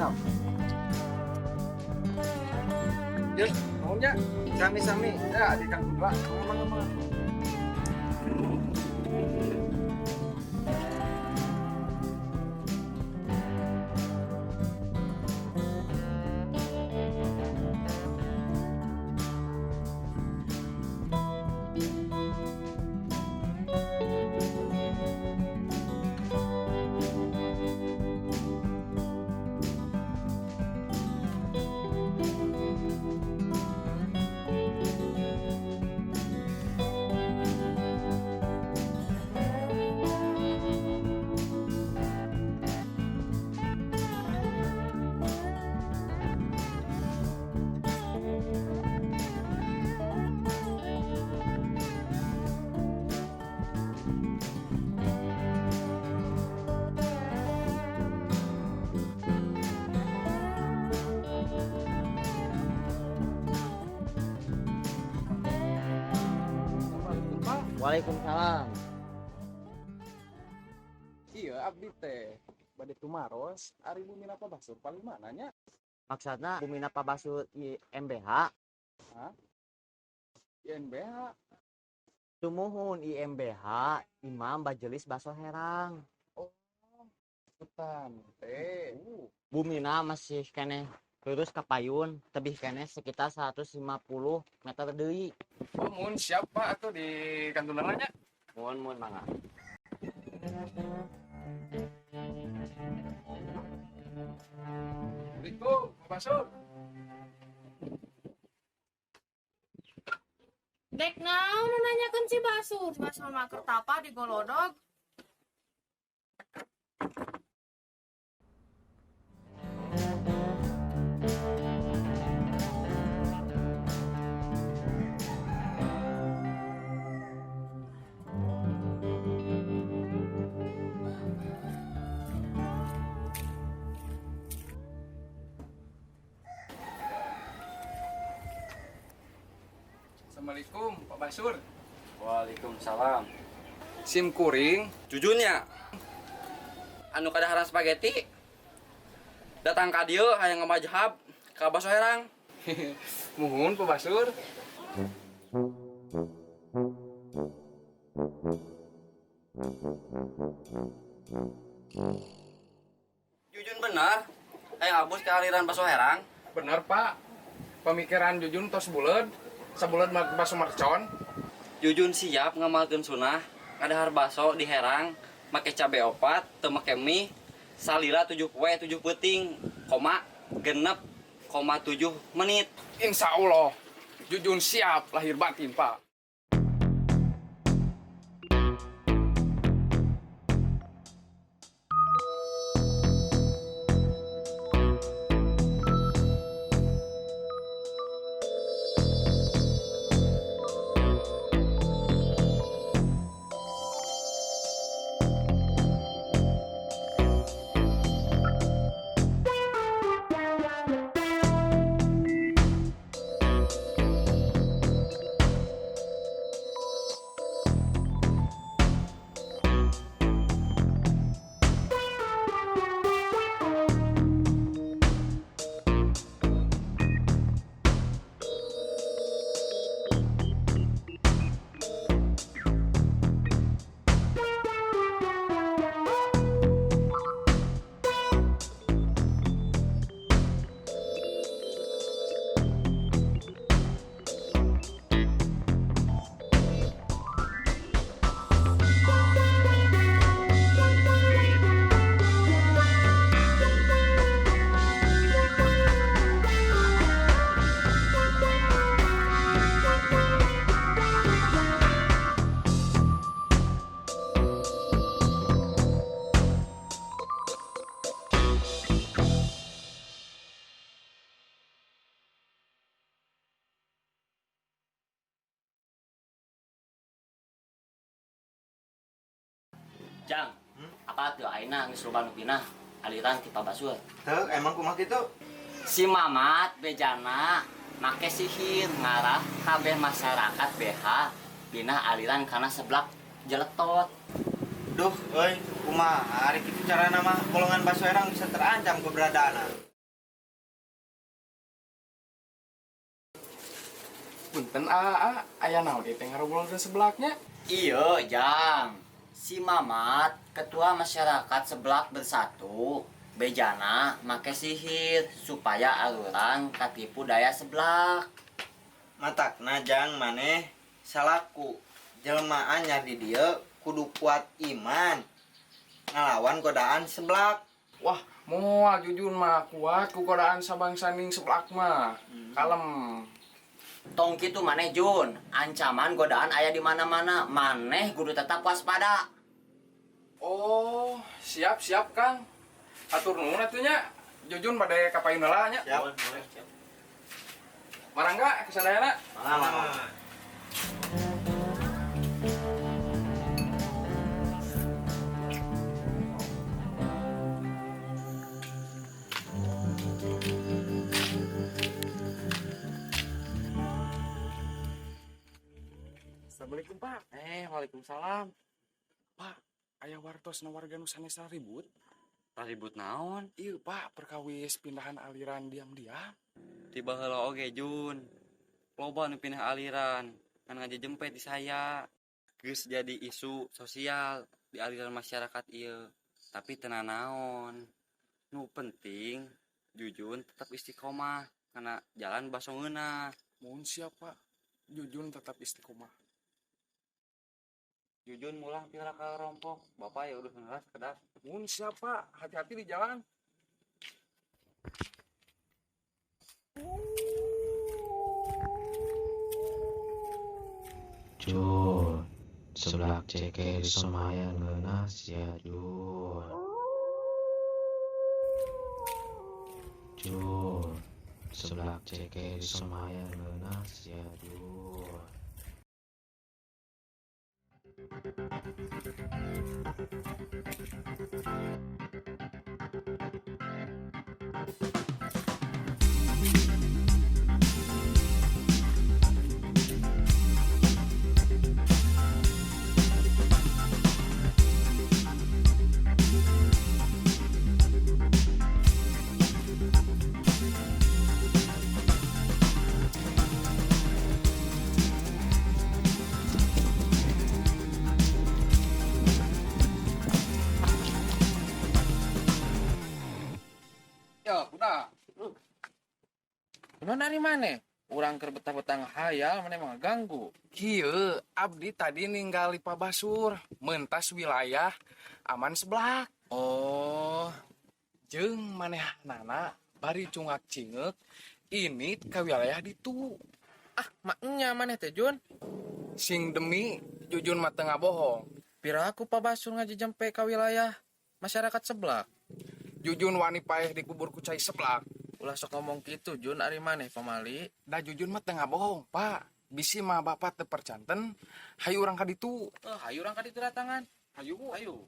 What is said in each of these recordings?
Siap. Yuk, maunya Sami-sami. ya di Kang Kudra. Mangga, mangga. Assalamualaikum, Pak. Waalaikumsalam. Iya, abdi teh bade tumaros, ari bumina Pak Basur paling mana nya? Maksudna bumina Pak Basur IMBH? Hah? INBH. Tumuhun IMBH, Imam Majelis Baso Herang. Oh, hutan teh. Bumina masih keneh lurus ke payun, tebih keneh sekitar 150 meter deui. Oh, mun siap Pak atuh di kantunan nya. Mun mun mangga. Assalamualaikum, Pak Basur. Dek naon nu nanyakeun si Basur? Si Basur mah keur tapa di golodog. Assalamualaikum, Pak Basur. Waalaikumsalam. Sim kuring. Jujurnya, anu kadaharan spaghetti datang ka dieu hayang ngamajhab ka Baso Herang. Muhun Pak Basur. Jujun bener, hayang abus ke aliran Baso Herang. Bener Pak. Pemikiran Jujun tos buleud. Sabuleud mah baso mercon. Jujun siap ngamalkeun sunah, ngadahar baso di herang, make cabe opat, teu make mie, salila 7 poe 7 peuting, koma 6,7 menit. Insya Allah, Jujun siap lahir batin Pak. Jang, apa tuh ayeuna geus loba nu pinah aliran ti Pak Basur? Teu, emang kumaha kitu? Si Mamat bejana make sihir ngarah kabeh masyarakat BH pinah aliran kana seblak jeletot. Duh, euy, kumaha ari kitu carana mah golongan Baso Herang bisa terancam keberadaanna. Punten aa, aya naon ieu teh ngarobrolkeun seblaknya? Iya, Jang. Si Mamat, ketua masyarakat seblak bersatu, bejana make sihir supaya arurang katipu daya seblak. Matakna jang maneh salaku jelema anyar di dieu kudu kuat iman ngalawan godaan seblak. Wah, moal Jujun mah kuat ku godaan sabangsaning seblak mah. Kalem. Tong kitu maneh Jun, ancaman godaan aya di mana-mana, maneh kudu tetap waspada. Oh, siap-siap Kang. Atur nuhun atuh nya. Jujun bade ka payun heula nya. Siap. Marangga kasadayana. Mangga. Assalamualaikum Pak. Waalaikumsalam. Pak, aya wartos na warga nu sanes ribut. Ribut naon? Iya Pak, perkawis pindahan aliran diam-diam. Tiba heula oge Jun. Loba nu pindah aliran, kan ngajejempet di saya. Geus jadi isu sosial di aliran masyarakat ieu. Tapi teu naon. Nu penting Jujun tetap istiqomah karena jalan baso ngeunah. Mohon siap Pak. Jujun tetap istiqomah. Jujun mulang pira ka rompok. Bapak ya udah ngeras kedas. Mohon siap Pak, hati-hati di jalan. Jun, seblak ceker semayan ngeunah sia Jun. Jun, seblak ceker semayan ngeunah sia Jun. Ya, udah. Gimana ari maneh? Urang keur betah-betah ngahayal maneh mah ganggu. Kieu, abdi tadi ninggali Pak Basur, mentas wilayah aman seblak. Oh, Jeung manehnana bari cungak cingeuk ini ka wilayah ditu. ah maknya maneh teh Jun. Sing demi Jujun mah teu ngabohong. Piraku Pak Basur ngajejempe ka wilayah masyarakat seblak. Jujun wani paeh dikubur ku cai seblak. Ulah sok ngomong kitu Jun ari maneh pamali. Da Jujun mah teu ngabohong, Pak. Bisi mah bapak teu percanten, hayu urang ka ditu. Eh, hayu urang ka ditu datangan. Hayu. Hayu.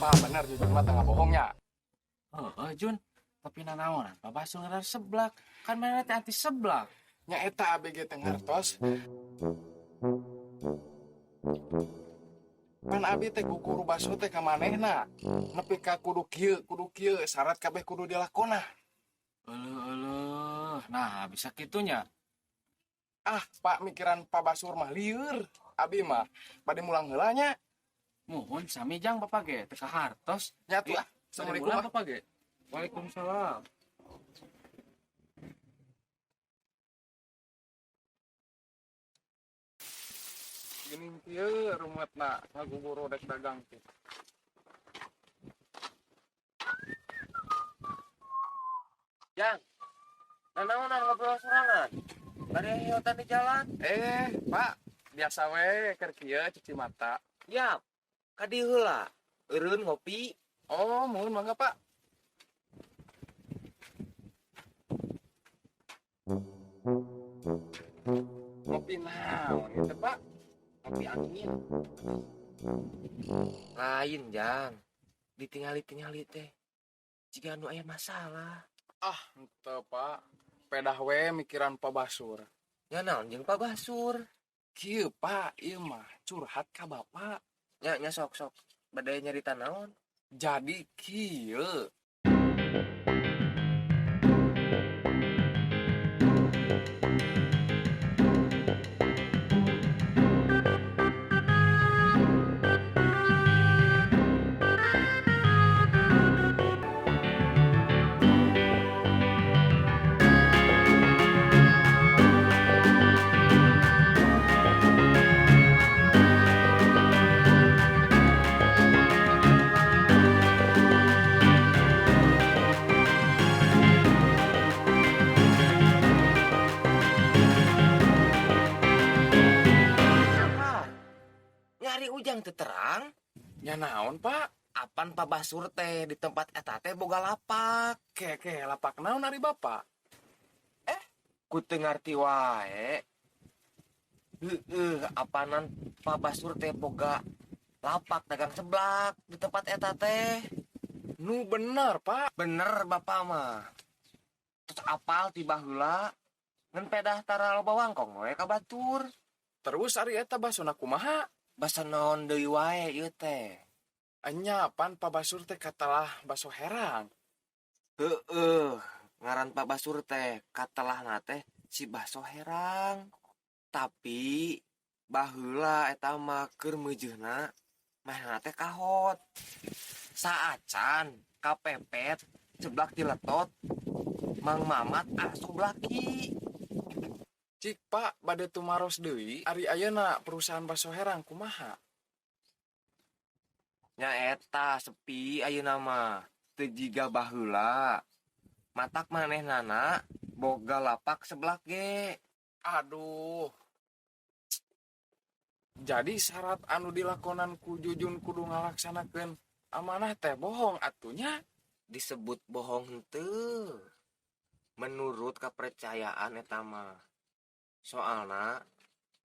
Pak, bener Jujun mah teu ngabohongnya. Heeh Jun, tapi nanaonan Pak Basur ngadar seblak. Kan maneh teh anti seblak. Nya eta ABG teu ngartos. Pan abi teh guguru baso teh ka manehna. Nepi ka kudu kieu, syarat kabeh kudu dilakona. Euleuh euleuh. Nah, bisa kitunya. Ah, Pak mikiran Pak Basur mah lieur. Abi mah bade mulang heula nya. Muhun sami jang bapak ge teu kahartos. Nya tuh Iya, ah. Assalamualaikum. Mulang ah. bapak ge. Waalaikumsalam. Gini kieu rumetna ngaguguru rek dagang teh. Jang, nanaonan ngobrol sorangan. Bari hiotan di jalan. Pak, Biasa we keur kieu cuci mata. Yap, kadi heula. Eureun ngopi. Oh, muhun mangga, Pak. Ngopi naon ieu teh, Pak? Ngopi angin. Lain, Jang. Ditingali-tingali teh. Jiga nu aya masalah. Ah, henteu, Pak. Pedah we mikiran Pak Basur. Ya naon jeung Pak Basur? Kieu, Pak, ieu mah curhat ka Bapak. Nya nya sok sok. Bade nyarita naon? Jadi kieu. Ah, nyari Ujang teu terang. Nya naon, Pak? Apan Pak Basur teh di tempat eta teh boga lapak. Ke ke lapak naon ari Bapak? Ku teu ngarti wae. Heeh, apanan Pak Basur teh boga lapak dagang seblak di tempat eta teh. Nu bener, Pak. Bener Bapak mah. Terus apal ti baheula ngan pedah tara loba wangkong we ka batur. Terus ari eta basona kumaha? Basa naon deui wae ieu teh. Enya pan Pak Basur teh katelah baso herang. Heeh, ngaran Pak Basur teh katelahna teh si baso herang. Tapi baheula eta mah keur meujeuna manehna teh kahot. Saacan kapepet seblak diletot Mang Mamat asublaki. Cik, Pak, bade tumaros deui ari ayeuna perusahaan baso herang kumaha? Nya eta sepi ayeuna mah teu jiga baheula. Matak manehnana boga lapak seblak ge. Aduh. Jadi syarat anu dilakonan ku Jujun kudu ngalaksanakeun amanah teh bohong atunya. Disebut bohong henteu. Menurut kepercayaan eta mah. Soalna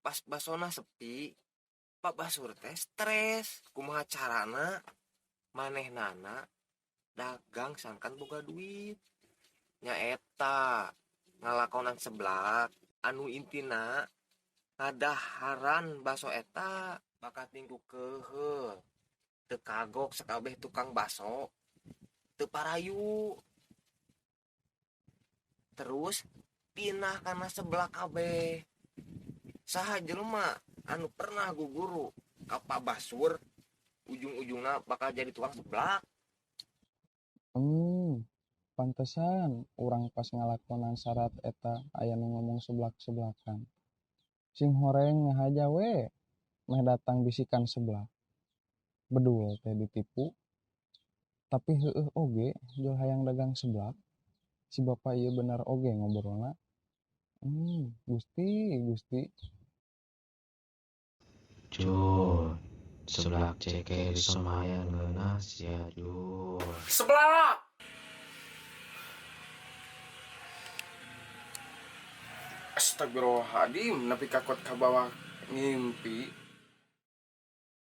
pas basona sepi, Pak Basur teh stres. Kumaha carana manehnana dagang sangkan boga duit. Nya eta ngalakonan seblak anu intina ngadaharan baso eta bakat minggu kehe teu kagok sakabeh tukang baso teu parayu terus pindah kana seblak kabeh. Saha jelema anu pernah guguru ka Pak Basur ujung-ujungna bakal jadi tukang seblak. Pantesan urang pas ngalakonan syarat eta aya nu ngomong seblak-seblakan. Sing horeng ngahaja we, meh datang bisikan seblak. Bedul teh ditipu. Tapi heueuh oge jol hayang dagang seblak. Si bapak ieu bener oge ngobrolna. Gusti, Gusti. Jun, seblak ceker semayan ngeunah sia Jun. Seblak! Astagfirullahaladzim, nepi ka kot kabawa ngimpi.